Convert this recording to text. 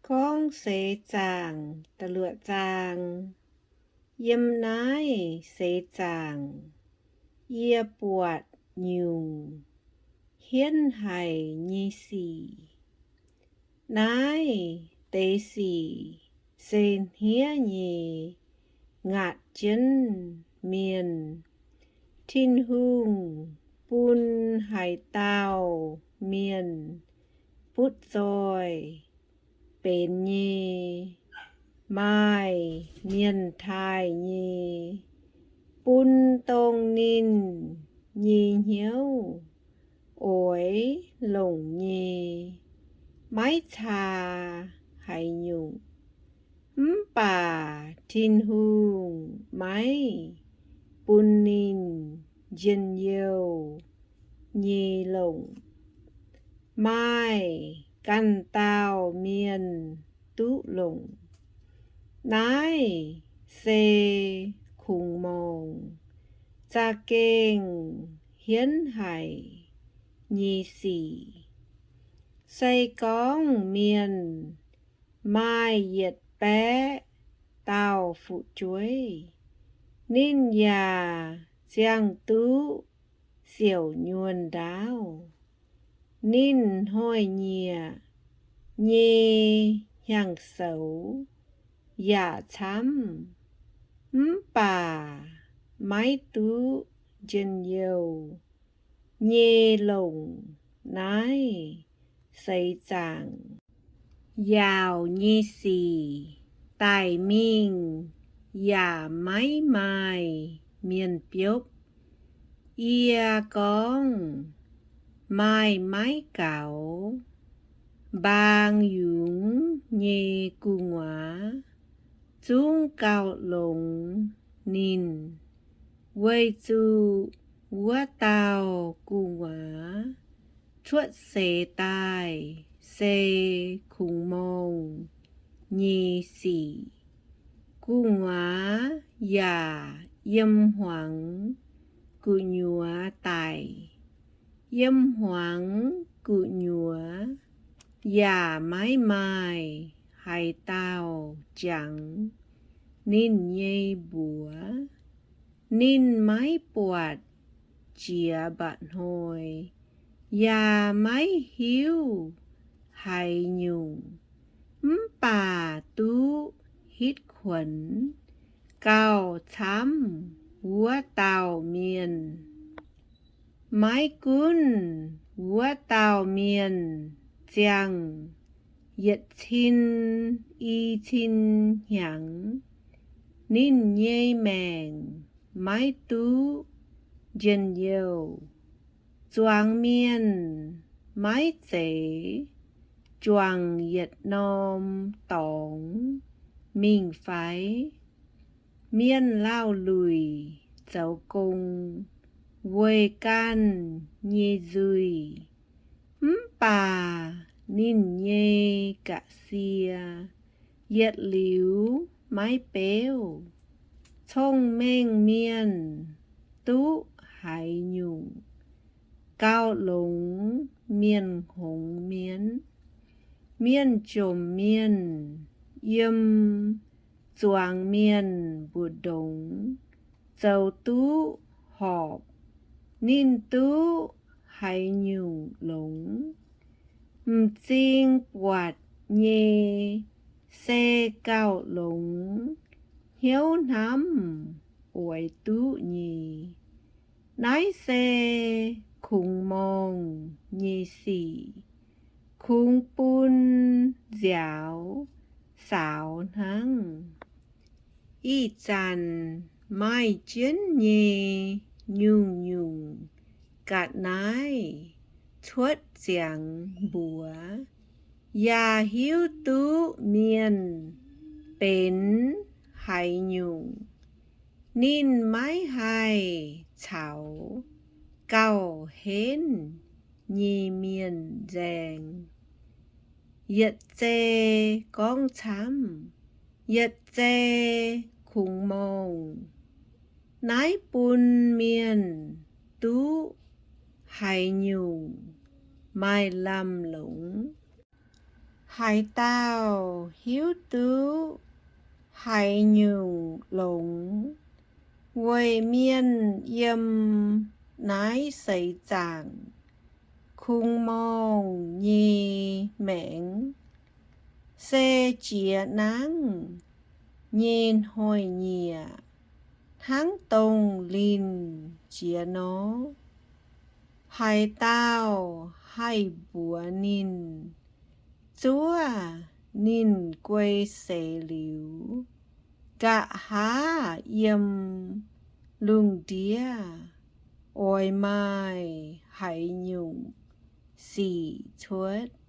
Gorngv seix zaangc da'luoqc zaang. Yiem naaiv seix zaangc yie buatc nyungc hienv haic nyei sic. Naaiv deix sic se hniev nyei ngaatc jienv mienh. Tin-Hungh bun haaix dauh mienh butv zoih benx nyei, maaih mienh taaih nyei, bun dongh ninh nyei hnyouv oix longc nyei, maiv caa haaix nyungc. Mv baac Tin-Hungh maiv bun ninh njien-youh nyei longc. Maaih ganh dauh mienh duqv longc. Naaiv se kungx-morngh za'gengh hienv haic nyei sic. Se gorngv mienh maaih yietc baeqv dauh fu'jueiv, ninh yaac ziangh duqv siouc nyuonh ndaauv. Ninh hnoi-nyieqc nyei hnyangx-soux yaac camv, mv baac maiv duqv njien-youh nyei longc naaiv seix zaangc. Yaauc nyei sic daic mingh yaac maiv maaih mienh biopv. Yie gorngv, maaih maiv gaux, mbaang yungz nyei gu'nguaaz zungv gauh longx ninh, weic zuqc wuov dauh gu'nguaaz cuotv seix daaih se kungx-morngh nyei sic. Gu'nguaaz yaac yiem hmuangx gu'nyuoz daic. Yiem hmuangx gu'nyuoz yaac maiv maaih haaix dauh jangx ninh nyei mbuox. Ninh maiv buatc jiex mba'hnoi, yaac maiv hiuv haaix nyungc, mv baac duqv hitv kuonx gauh camv wuov dauh mienh. Maiv gunv wuov dauh mienh ziangh yietc cin i cin hnyangx, ninh nyei maengc maiv duqv njien-youh. Zuangx mienh maiv zeiz juangc yietc norm dorngx mingh fai? Mienh lauh luic zoux gong weic ganh nyei nzuih, mv baac ninh nyei ga'sie yietc liuz maiv beuv. Cong-mengh mienh duqv haaix nyungc, gauh longx mienh hngongx mienv. Mienh jomc mienh yiem zuangx mienh mbu'ndongx zoux duqv horpc. Ninh duqv haaix nyungc longx? M'zing buatc nyei se gauh longx hnyouv hnamv oix duqv nyei. Naaiv se kungx-morngh nyei sic, kungx bun nziaaux saaux hnangv. Ih zanc maaih jienv nyei nyungc-nyungc ga'naaiv cuotv ziangx mbuox, yaac hiuv duqv mienh benx haaix nyungc. Ninh maiv haih caux gauh henv nyei mienh nzaeng. Yietc zei gorngv camv, yietc zei kungx-morngh. Naaiv bun mienh duqv haaix nyungc maaih lamh longc? Haaix dauh hiuv duqv haaix nyungc longx weic mienh yiem naaiv seix zaangc kungx-morngh nyei maengx, se jiex nangv nyei hnoi-nyieqc hnangv dongh linh jiex nor. Haaix dauh haih mbuox ninh zuov ninh guei seix liuz, nqa'haav yiem lungh ndiev oix maaih haaix nyungc sic cuotv?